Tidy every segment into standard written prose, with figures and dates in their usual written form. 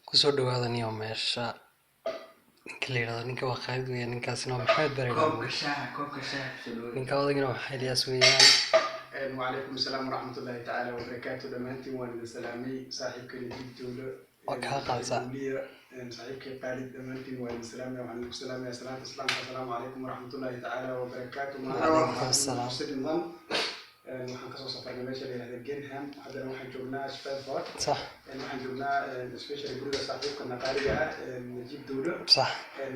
Kusoo dhawaada niyo meesha ninka la yidhahdo, ninka waa Khaalid weeyaan, ninkaasina waa Maxamed baa la Koobka yidhahdaa. shaaha, koobka shaaha kusoo dhawaada. Ninka odaygana waa Maxamed Iyaas weeyaan. Wacalaykum asalaam waraxmatullaahi tacaala wabarakaatu. Dhammaantiin waan idin salaamay. Saaxiibkay Najiib Dowlo, Waa kaa qaadsaa. Dowliya, saaxiibkay Qaalid, dhammaantiin waan idin salaamaya. Waxaan idinku salaamayaa salaanta Islaamka: asalaamu calaykum waraxmatullaahi tacaala wabarakaatu. Wacalaykum assalaam. Xusid mudan, waxaan kasoo safarnay meesha la yihahda Genham, haddana waxaan joognaa Schweinfurt. Waxaan joognaa especially guriga saaxiibkana qaaliga ah, Najiib Dowlo.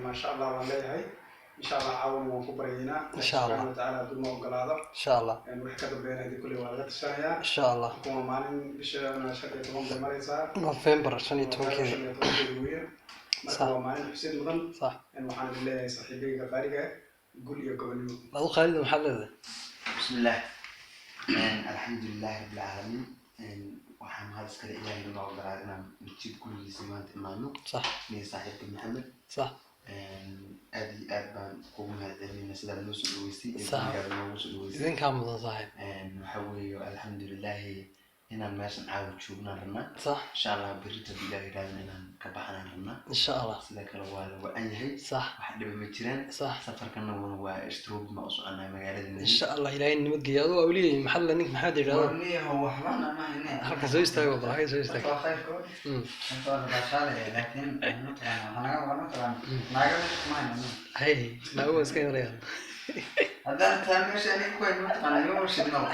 Maasha Allah waan leeyahay. Insha Allah caawana waan ku baryaynaa. Insha Allah. Subxaana watacaala hadduu noo ogolaado. Insha Allah. Wixii ka dambeeyana hadii kulley waa laga tashanayaa. Insha Allah. Kuma maalin bishana 15 bay maraysaa. November 15-keeda. 15-keeda weeye. Marka waa maalin xusid mudan. Waxaan idin leeyahay, saaxiibeyga qaaliga ah, gul iyo gobonimo. Adu Khaalid maxaad leedahay? Bismillaah, alxamdulilaahi rabbil caalamiin. Waxaan mahad iskale Ilaahay naga ogolaaday inaan Najiib gurigiisa maanta imaano, niyo saaxiibka Maxamed. Aad iyo aad baan kugu mahad celinayna sidaad noo soo dhaweysay iyo gurigaada noogu soo dhaweysay. Idinkaa mudan, saaxiib. Waxa weeye, alxamdulilaahi, inaan meeshan caawa joognaan rabnaa. Insha Allah berrito haddii Ilaah yidhahdana inaan ka baxanaan rabnaa. Insha Allah. Sida kale waa la wacan yahay. Wax dhiba ma jiraan. Safarkana waa Strobing baan u soconaa magaalada Nairobi. Insha Allah, Ilaahay nabadgeeyo. Adu waa weli maxaa la ninka Maxamed yidhahdo? Warniyahow, waxbana ma hayne. Halkan soo istaago, bal halkan soo istaag. Horta waa khayrka. Horta waa la baashaalaya, laakiin mataqaana waxaa naga maqan, mataqaana, naaga meesha kuma hayno. Hay, naago waa iska imanayaan. Haddaan taa meesha aniga ku hayno, mataqaana, igama shidnaba.